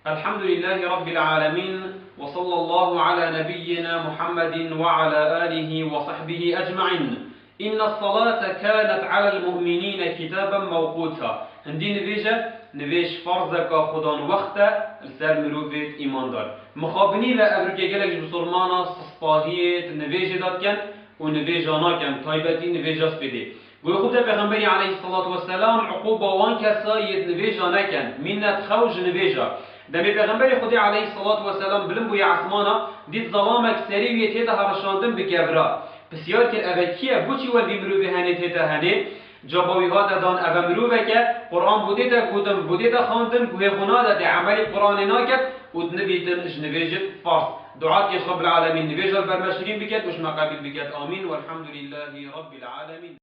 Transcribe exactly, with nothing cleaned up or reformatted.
الحمد لله رب العالمين، وصلى الله على نبينا محمد وعلى آله وصحبه أجمعين. إن الصلاة كانت على المؤمنين كتابا موقوتا. Hindî nivêje, nivêj ferzeka xwedan wext e li ser mirovê îmandar. Mixabinî ve ev rûkê gelek ji bisilmana sistahiyê di nivêjê de dikin û nivêja nakin, taybetî nivêja spêdê. Goyê xwe bide Pêxemberî aleyhisselatu vesselam, uquba wan kesa yê di nivêja nekin, mînet xew ji nivêja. Demê Pêxemberê Xwedê aleyhisselatu vesselam bilind bûye esmana, dît zelamek serê wî yê tête herişandin bi kevra. Pisyar kir, eve kî ye, bo çi wel vî mirovê henê tête henê? Caba wî hate dan, eve mirovek e, Quran bo tête gotin, bo tête xwendin, guhê xwe nade, dê emelî Quranê naket û dinivîtin ji nivêjin fars. Dua dike ji Rabbil Alemîn nivêja li ber me şirîn biket û ji me qebîl biket. Amîn. Welhamdulillahî Rabbil Alemîn.